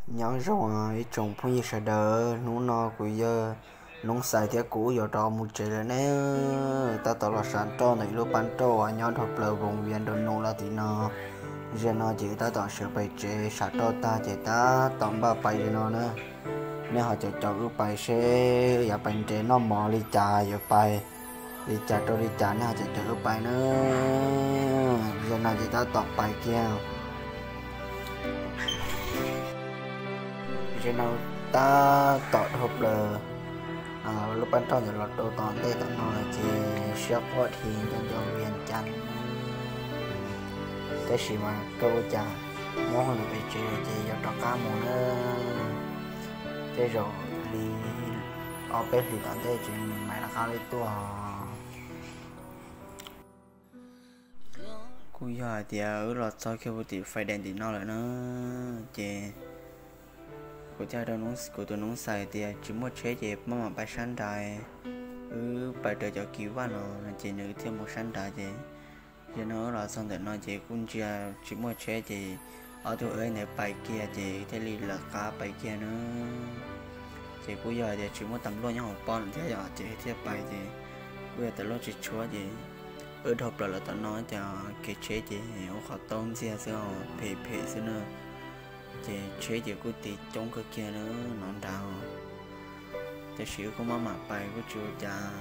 Nyob zoo ib tsoom phooj ywg sawv daws, hnub no kuv yawg Noob Xais thiab kuv yuav rov mus tsev lawm ne. Tab tom los sam roj ntawm ib lub pab roj uas nyob dhau plaws Voos Vias Nraus Nus los tim no. Zaum no ces tab tom sawv pais tsev, sam roj tag ces tab tom npaj pais li no na. Nej ho caum caum wb pais seb wb yuav pais nres noj mov li cas, yuav pais li cas rau li cas, nej ho caum caum wb pais na. Zaum no ces tab tom pais kiag. Zaum no tab tom dhau plaws lub pab roj ntawm los rau tom ntej tom no ces siab quaj dhi nco nco Vias Cas. Tab sis mas kawg ua cas, Hmoob ho nws pem tsev ces yuav rov qab mus na. Tej zaum li ob peb hlis tom ntej ces nws mam rov qab li tuaj. Kuj yog hais tias wb los txog kiag puag tim Fais Dees tim no lawm na, ces kuv thiaj, kuv tus Noob Xais tias tsis muaj tsheb ces maj mam pais sab nraud, wb pais raws cov kis vaj no no ces nws thiaj mus sab nraud ces. Zaum no wb los txog ntawm no ces kuj ntsia tsis muaj tsheb ces ob tug wb ntawd pais kiag ces thiaj li lawv qab pais kiag na. Ces kuj yog tias tsis muaj tas luaj nyob hauv pob no thiab yom, ces thiaj pais ces kuj yog tas luaj tsis tshuav ces wb dhau plaws los tom no ces kev tsheb ces ua qhov taub ntxiag xwb os, phem phem xwb na. Ces tsheb ces kuj tiv coob kawg kiag na no nrad. Tab sis wb kuj maj mam pais kuj tsis ua cas,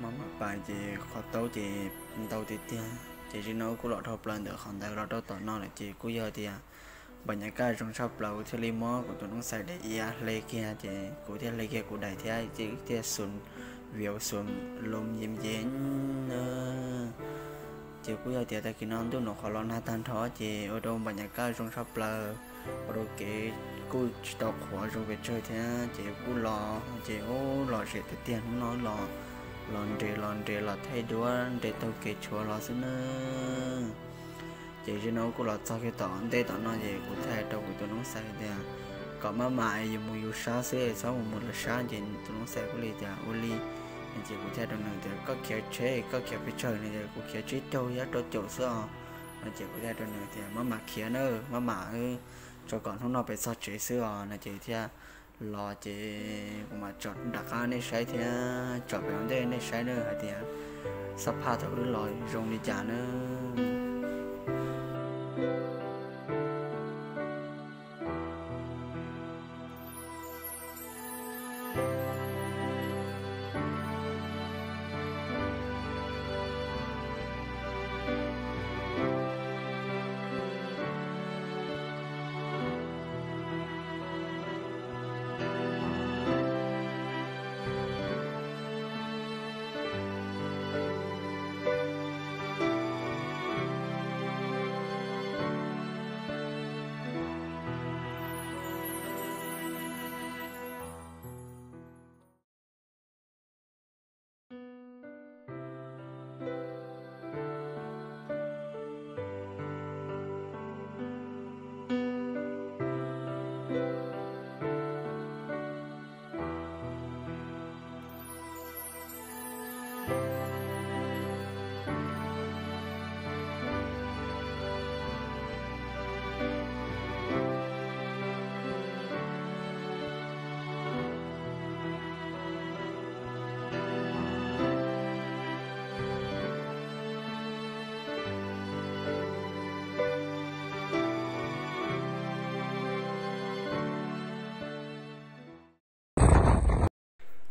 maj mam pais ces qhov taub ces ntau tiag tiag. Ces zaum no wb kuj los dhau plaws ntawm qhov ntawd los rau tom no lawm ces kuj yog tias npam nyam kaj zoo tshaj plaws, kuv thiaj li muab kuv tus Noob Xais daim iav hle kiag ces kuv thiaj hle kiag kuv daim thiab ces thiaj xum viav xum lom yem yem na. Ces kuj yog tias tag kis no ntuj nws qhuav los nag tag nrho ces ua rau npam nyam kaj zoo tshaj plaws, ua rau kev kuj tsis tau qhuav zoo pes tsawg thiab ces kuj los ces ub los zem tiag tiag hnub no los, los nres los nres los thaij duab nres taug kev tshuav los xwb na. Ces zaum no kuj los txog kiag tom ntej tom no ces kuv thiaj hais rau kuv tus Noob Xais tias kom maj mam yus mus yus sab xwb, txhob mus mus lawv sab. Ces tus Noob Xais kuj li tias ua li. Ces kuv thiaj rau nws tias koj khiav tsheb koj khiav pes tsawg no, ces kuv khiav tsib caug yog rau caum xwb os. No ces kuv thiaj rau nws tias maj mam khiav na, maj mam, tso kom hnub no peb txog tsev xwb os no ces thiaj los ces kuv mam tsom nram qab nej saib thiab tsom pem ua ntej nej saib na hais tias xab phaj thaum wb los zoo li cas na.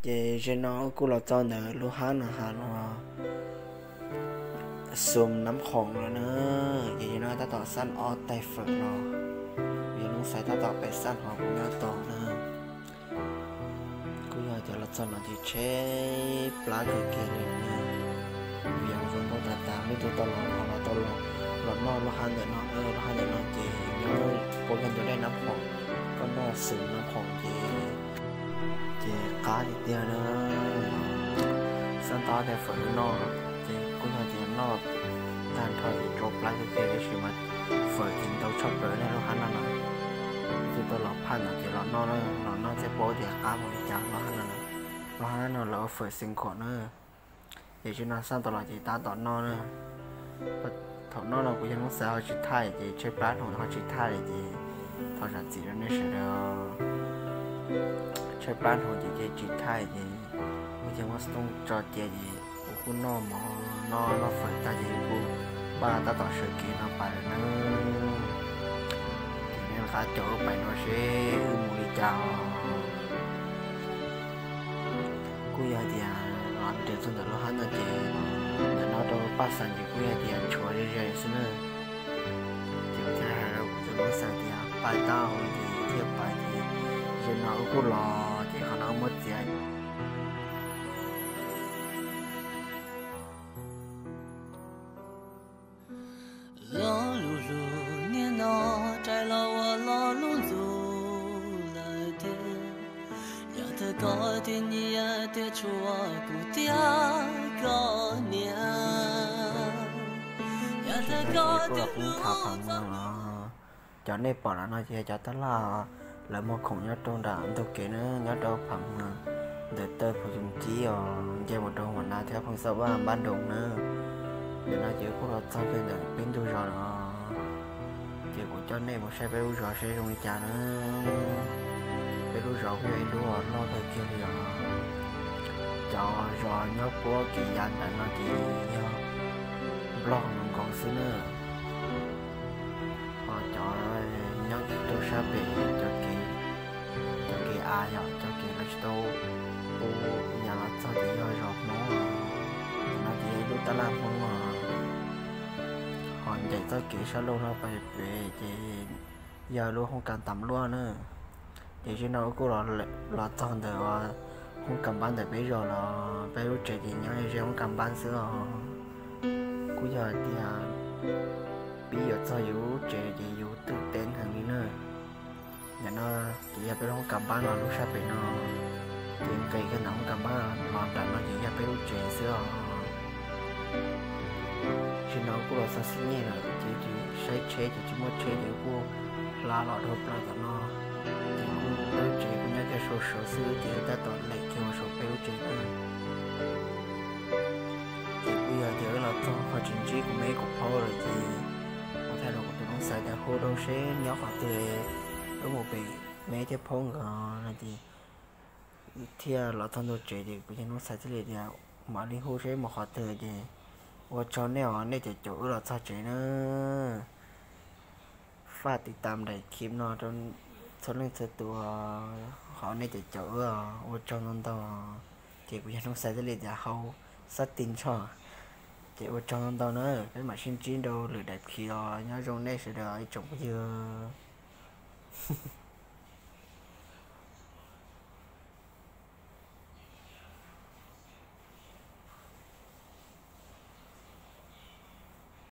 Ces zaum no kuj los txog ntawm lub hab no has los Xum Nab Khoom lawm na. Ces zaum no tab tom xaj ob tais fawm los, yog Noob Xais tab tom pem xaj hov kuv nyob tos na. Kuj yog tias los txog no ces tsheb plab kawg kiag li na, vim zoo nkauj tas tas. Leej twg tau los los tau los noj lub hab ntawm no, lub hab ntawm no ces nyob puab kiag ntug dej Nab Khoom, koj noj Xum Nab Khoom ces, ces qab tiag tiag na. Xaj tau ob tais fawm noj ces kuj yog tias noj tag nrho ces tsau plab kawg kiag tiam sis mas fawm ces ntau tshaj plaws na lub hab no na. Leej twg tau los phaj no ces los noj, los noj thiaj paub tias qab npaum li cas lub hab no na. Lub hab no lawv ua fawm xeev khuam na. Ces zaum no xaj tau los ces tab tom noj na. Thaum no no kuv yawg Hmoob Xais ho tsis thaij ces tshaib plab hlo ho tsis thaij li ces thov zam txim rau nej sawv daws. Tshaib plab hlo ces tsis thaij ces kuv yawg muab xov tooj tso cia ces kuv kuj noj mov noj noj fawm tag ces kuj npaj tab tom sawv kev no pais lawm nawb. Ces nej rov qab caum wb pais no seb wb mus li cas os. Kuj yog tias los nres txog ntawm lub hab no ces ntawm no rau Paj Xaim ces kuj yog tias tshuav ze ze xwb na. Ces kuv thiaj hais rau kuv tus Hmoob Xais tias pais tau ces thiaj pais ces zaum no wb kuj los ces qhov no muab txiav. Lo lus hlub niaj no rais los ua lo lub ntuj lawm tiag. Yog thaum koj tiag nyiam tiag tshua kuv thiab koj niam. Yog thaum koj tiag hlub tshua. Cov nej pom no no ces yog cov tab laj lawv muag khoom nyob rau nram ntug kev na, nyob rau pham ntawm taw Phu Yoos Cib os, nce mus rau Huam Nas thiab Phooj Xab Vaj Npab Nroos na. Ntawm no ces kuj los txog kiag ntawm peb ntug zos lawm. Ces kuv coj nej mus saib peb lub zos seb zoo li cas na. Peb lub zos kuj yog ib lub loj kawg kiag li os. Cov zos nyob puab kev yav ntawd no ces yog Nplog nkaus xwb na. Ho cov nyob rau sab pem cov kev, cov kev av yom, cov kev lawv tsis tau ua yav los txog ces yog zos Hmoob os. Ntawm no ces yog ib lub tab laj Hmoob os. Ho ncaim txoj kev sab laug no pais pem ces yog lub hoob kas tam luaj na. Ces zaum no wb kuj los txog ntawm hoob kas npab ntawm peb zos los, peb lub tsev ces nyob ze hoob kas npab xwb os. Kuj yog hais tias pib yuav txog yus lub tsev ces yus twb teb heev li na. Ntawm no ces yog peb lub hoob kas npab no lub sab pem no, ces nqis kiag ntawm hoob kas npab los nram no ces yog peb lub tsev xwb os. Zaum no kuj los txog Xib Nyej lawm ces tsis saib tsheb ces tsis muaj tsheb ces kuj hla los dhau plaws tom no. Ces kuj peb lub tsev kuj nyob kiag saum saud xwb ces tab tom lem kiag mus saum peb lub tsev na. Ces kuj yog tias wb los txog ho tsis ntsib kuv me kuv phaub lawm ces kuv thiaj rau kuv tus Hmoob Xais tias hu rau seb nyob qhov twg, wb mus pem me thiab phaub nkawd no ces thiaj los txog ntua tsev ces kuv yawg Hmoob Xais thiaj li tias mam li hu seb mus qhov twg ces ua tsaug nej os, nej cov caum wb los txog tsev na. Faj tiv tam daim clip no rau txhua leej txhua tus, qhov nej cov caum wb os, ua tsaug ntau ntau. Ces kuv yawg Hmoob Xais thiaj li tias hau xab ti ntsho. Ces ua tsaug ntau ntau na, peb mam sib ntsib rau lwm daim clip os, nyob zoo nej sawv daws ib tsoom phooj ywg.